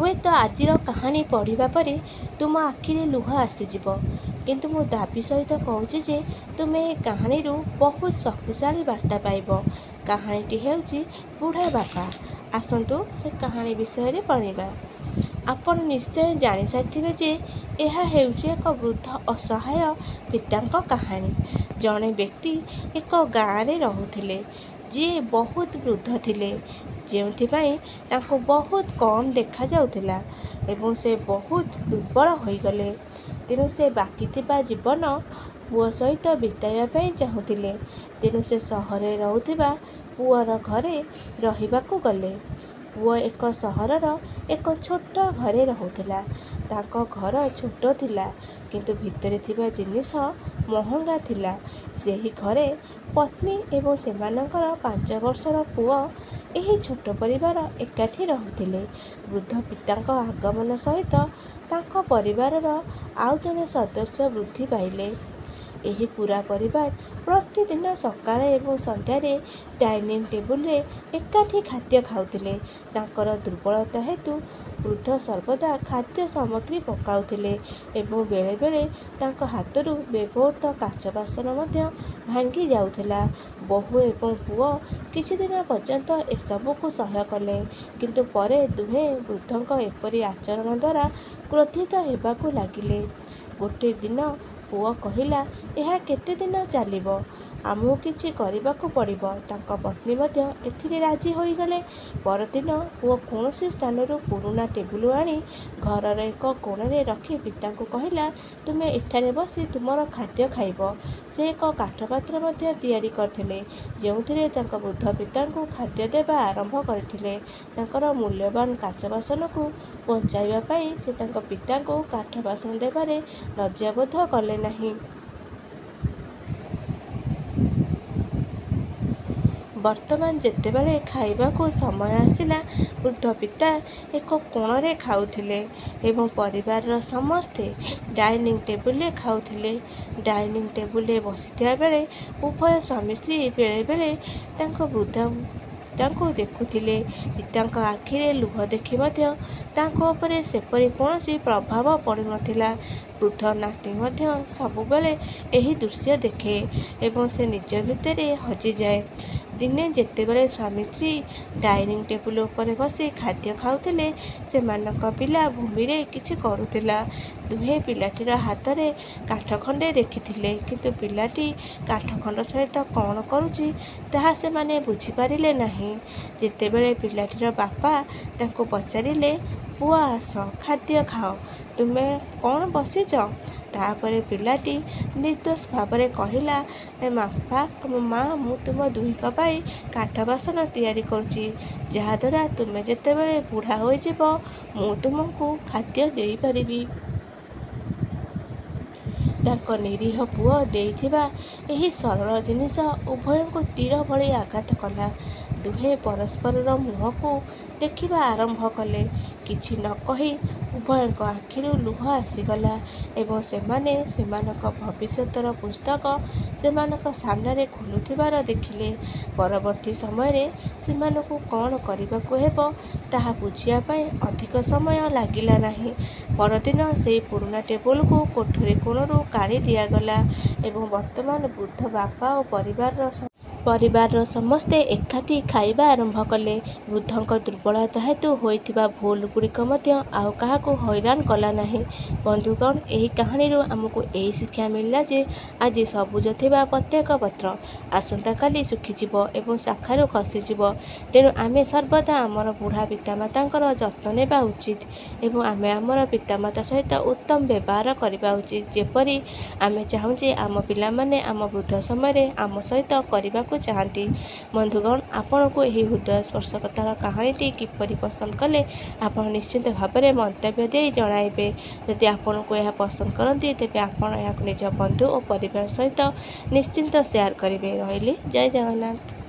ହୁଏତ ଆଜିର କାହାଣୀ ପଢ଼ିବା ପରେ ତୁମ ଆଖିରେ ଲୁହ ଆସିଯିବ, କିନ୍ତୁ ମୁଁ ଦାବି ସହିତ କହୁଛି ଯେ ତୁମେ ଏହି କାହାଣୀରୁ ବହୁତ ଶକ୍ତିଶାଳୀ ବାର୍ତ୍ତା ପାଇବ। କାହାଣୀଟି ହେଉଛି ବୁଢ଼ା ବାପା। ଆସନ୍ତୁ ସେ କାହାଣୀ ବିଷୟରେ ପଢ଼ିବା। ଆପଣ ନିଶ୍ଚୟ ଜାଣିସାରିଥିବେ ଯେ ଏହା ହେଉଛି ଏକ ବୃଦ୍ଧ ଅସହାୟ ପିତାଙ୍କ କାହାଣୀ। ଜଣେ ବ୍ୟକ୍ତି ଏକ ଗାଁରେ ରହୁଥିଲେ, ଯିଏ ବହୁତ ବୃଦ୍ଧ ଥିଲେ, ଯେଉଁଥିପାଇଁ ତାଙ୍କୁ ବହୁତ କମ୍ ଦେଖାଯାଉଥିଲା ଏବଂ ସେ ବହୁତ ଦୁର୍ବଳ ହୋଇଗଲେ। ତେଣୁ ସେ ବାକି ଥିବା ଜୀବନ ପୁଅ ସହିତ ବିତାଇବା ପାଇଁ ଚାହୁଁଥିଲେ। ତେଣୁ ସେ ସହରରେ ରହୁଥିବା ପୁଅର ଘରେ ରହିବାକୁ ଗଲେ। ପୁଅ ଏକ ସହରର ଏକ ଛୋଟ ଘରେ ରହୁଥିଲା। ତାଙ୍କ ଘର ଛୋଟ ଥିଲା, କିନ୍ତୁ ଭିତରେ ଥିବା ଜିନିଷ ମହଙ୍ଗା ଥିଲା। ସେହି ଘରେ ପତ୍ନୀ ଏବଂ ସେମାନଙ୍କର 5 ବର୍ଷର ପୁଅ ଏହି ଛୋଟ ପରିବାର ଏକାଠି ରହୁଥିଲେ। ବୃଦ୍ଧ ପିତାଙ୍କ ଆଗମନ ସହିତ ତାଙ୍କ ପରିବାରର ଆଉ ଜଣେ ସଦସ୍ୟ ବୃଦ୍ଧି ପାଇଲେ। ଏହି ପୂରା ପରିବାର ପ୍ରତିଦିନ ସକାଳେ ଏବଂ ସନ୍ଧ୍ୟାରେ ଡାଇନିଂ ଟେବୁଲରେ ଏକାଠି ଖାଦ୍ୟ ଖାଉଥିଲେ। ତାଙ୍କର ଦୁର୍ବଳତା ହେତୁ ବୃଦ୍ଧ ସର୍ବଦା ଖାଦ୍ୟ ସାମଗ୍ରୀ ପକାଉଥିଲେ ଏବଂ ବେଳେବେଳେ ତାଙ୍କ ହାତରୁ ବ୍ୟବହୃତ କାଚ ବାସନ ମଧ୍ୟ ଭାଙ୍ଗି ଯାଉଥିଲା। ବୋହୂ ଏବଂ ପୁଅ କିଛି ଦିନ ପର୍ଯ୍ୟନ୍ତ ଏସବୁକୁ ସହ୍ୟ କଲେ, କିନ୍ତୁ ପରେ ଦୁହେଁ ବୃଦ୍ଧଙ୍କ ଏପରି ଆଚରଣ ଦ୍ୱାରା କ୍ରୋଧିତ ହେବାକୁ ଲାଗିଲେ। ଗୋଟିଏ ଦିନ ପୁଅ କହିଲା, ଏହା କେତେ ଦିନ ଚାଲିବ? ଆମକୁ କିଛି କରିବାକୁ ପଡ଼ିବ। ତାଙ୍କ ପତ୍ନୀ ମଧ୍ୟ ଏଥିରେ ରାଜି ହୋଇଗଲେ। ପରଦିନ ପୁଅ କୌଣସି ସ୍ଥାନରୁ ପୁରୁଣା ଟେବୁଲ ଆଣି ଘରର ଏକ କୋଣରେ ରଖି ପିତାଙ୍କୁ କହିଲା, ତୁମେ ଏଠାରେ ବସି ତୁମର ଖାଦ୍ୟ ଖାଇବ। ସେ ଏକ କାଠ ପାତ୍ର ମଧ୍ୟ ତିଆରି କରିଥିଲେ, ଯେଉଁଥିରେ ତାଙ୍କ ବୃଦ୍ଧ ପିତାଙ୍କୁ ଖାଦ୍ୟ ଦେବା ଆରମ୍ଭ କରିଥିଲେ। ତାଙ୍କର ମୂଲ୍ୟବାନ କାଚ ବାସନକୁ ବଞ୍ଚାଇବା ପାଇଁ ସେ ତାଙ୍କ ପିତାଙ୍କୁ କାଠ ବାସନ ଦେବାରେ ଲଜ୍ଜାବୋଧ କଲେ ନାହିଁ। ବର୍ତ୍ତମାନ ଯେତେବେଳେ ଖାଇବାକୁ ସମୟ ଆସିଲା, ବୃଦ୍ଧ ପିତା ଏକ କୋଣରେ ଖାଉଥିଲେ ଏବଂ ପରିବାରର ସମସ୍ତେ ଡାଇନିଂ ଟେବୁଲରେ ଖାଉଥିଲେ। ଡାଇନିଂ ଟେବୁଲରେ ବସିଥିବା ବେଳେ ଉଭୟ ସ୍ୱାମୀ-ସ୍ତ୍ରୀ ବେଳେବେଳେ ତାଙ୍କ ବୃଦ୍ଧ ପିତାଙ୍କୁ ଦେଖୁଥିଲେ। ପିତାଙ୍କ ଆଖିରେ ଲୁହ ଦେଖି ମଧ୍ୟ ତାଙ୍କ ଉପରେ ସେପରି କୌଣସି ପ୍ରଭାବ ପଡ଼ୁନଥିଲା। ବୃଦ୍ଧ ନାତି ମଧ୍ୟ ସବୁବେଳେ ଏହି ଦୃଶ୍ୟ ଦେଖେ ଏବଂ ସେ ନିଜ ଭିତରେ ହଜିଯାଏ। ଦିନେ ଯେତେବେଳେ ସ୍ୱାମୀ-ସ୍ତ୍ରୀ ଡାଇନିଂ ଟେବୁଲ ଉପରେ ବସି ଖାଦ୍ୟ ଖାଉଥିଲେ, ସେମାନଙ୍କ ପିଲା ଭୂମିରେ କିଛି କରୁଥିଲା। ଦୁହେଁ ପିଲାଟିର ହାତରେ କାଠ ଖଣ୍ଡେ ଦେଖିଥିଲେ, କିନ୍ତୁ ପିଲାଟି କାଠ ଖଣ୍ଡ ସହିତ କ'ଣ କରୁଛି ତାହା ସେମାନେ ବୁଝିପାରିଲେ ନାହିଁ। ଯେତେବେଳେ ପିଲାଟିର ବାପା ତାଙ୍କୁ ପଚାରିଲେ, ପୁଅ ଆସ, ଖାଦ୍ୟ ଖାଅ, ତୁମେ କ'ଣ ବସିଛ? ତା'ପରେ ପିଲାଟି ନିର୍ଦ୍ଦୋଷ ଭାବରେ କହିଲା, ବାପା ମା, ମୁଁ ତୁମ ଦୁହିଁଙ୍କ ପାଇଁ କାଠ ବାସନ ତିଆରି କରୁଛି, ଯାହାଦ୍ୱାରା ତୁମେ ଯେତେବେଳେ ବୁଢ଼ା ହୋଇଯିବ, ମୁଁ ତୁମକୁ ଖାଦ୍ୟ ଦେଇପାରିବି। ତାଙ୍କ ନିରୀହ ପୁଅ ଦେଇଥିବା ଏହି ସରଳ ଜିନିଷ ଉଭୟଙ୍କୁ ତୀର ଭଳି ଆଘାତ କଲା। ଦୁହେଁ ପରସ୍ପରର ମୁହଁକୁ ଦେଖିବା ଆରମ୍ଭ କଲେ। କିଛି ନ କହି ଉଭୟଙ୍କ ଆଖିରୁ ଲୁହ ଆସିଗଲା ଏବଂ ସେମାନେ ସେମାନଙ୍କ ଭବିଷ୍ୟତର ପୁସ୍ତକ ସେମାନଙ୍କ ସାମ୍ନାରେ ଖୋଲୁଥିବାର ଦେଖିଲେ। ପରବର୍ତ୍ତୀ ସମୟରେ ସେମାନଙ୍କୁ କ'ଣ କରିବାକୁ ହେବ ତାହା ବୁଝିବା ପାଇଁ ଅଧିକ ସମୟ ଲାଗିଲା ନାହିଁ। ପରଦିନ ସେହି ପୁରୁଣା ଟେବୁଲକୁ କୋଠରୀ କୋଣରୁ କାଢ଼ି ଦିଆଗଲା ଏବଂ ବର୍ତ୍ତମାନ ବୃଦ୍ଧ ବାପା ଓ ପରିବାରର ସମସ୍ତେ ଏକାଠି ଖାଇବା ଆରମ୍ଭ କଲେ। ବୃଦ୍ଧଙ୍କ ଦୁର୍ବଳତା ହେତୁ ହୋଇଥିବା ଭୁଲଗୁଡ଼ିକ ମଧ୍ୟ ଆଉ କାହାକୁ ହଇରାଣ କଲା ନାହିଁ। ବନ୍ଧୁଗଣ, ଏହି କାହାଣୀରୁ ଆମକୁ ଏହି ଶିକ୍ଷା ମିଳିଲା ଯେ ଆଜି ସବୁଜ ଥିବା ପ୍ରତ୍ୟେକ ପତ୍ର ଆସନ୍ତାକାଲି ଶୁଖିଯିବ ଏବଂ ଶାଖାରୁ ଖସିଯିବ। ତେଣୁ ଆମେ ସର୍ବଦା ଆମର ବୁଢ଼ା ପିତାମାତାଙ୍କର ଯତ୍ନ ନେବା ଉଚିତ ଏବଂ ଆମେ ଆମର ପିତାମାତା ସହିତ ଉତ୍ତମ ବ୍ୟବହାର କରିବା ଉଚିତ, ଯେପରି ଆମେ ଚାହୁଁ ଯେ ଆମ ପିଲାମାନେ ଆମ ବୃଦ୍ଧ ସମୟରେ ଆମ ସହିତ କରିବାକୁ ଚାହାଁନ୍ତି। ବନ୍ଧୁଗଣ, ଆପଣଙ୍କୁ ଏହି ହୃଦୟସ୍ପର୍ଶକାତର କାହାଣୀଟି କିପରି ପସନ୍ଦ କଲେ ଆପଣ ନିଶ୍ଚିତ ଭାବରେ ମନ୍ତବ୍ୟ ଦେଇ ଜଣାଇବେ। ଯଦି ଆପଣଙ୍କୁ ଏହା ପସନ୍ଦ କରନ୍ତି, ତେବେ ଆପଣ ଏହାକୁ ନିଜ ବନ୍ଧୁ ଓ ପରିବାର ସହିତ ନିଶ୍ଚିତ ସେୟାର କରିବେ। ରହିଲି, ଜୟ ଜଗନ୍ନାଥ।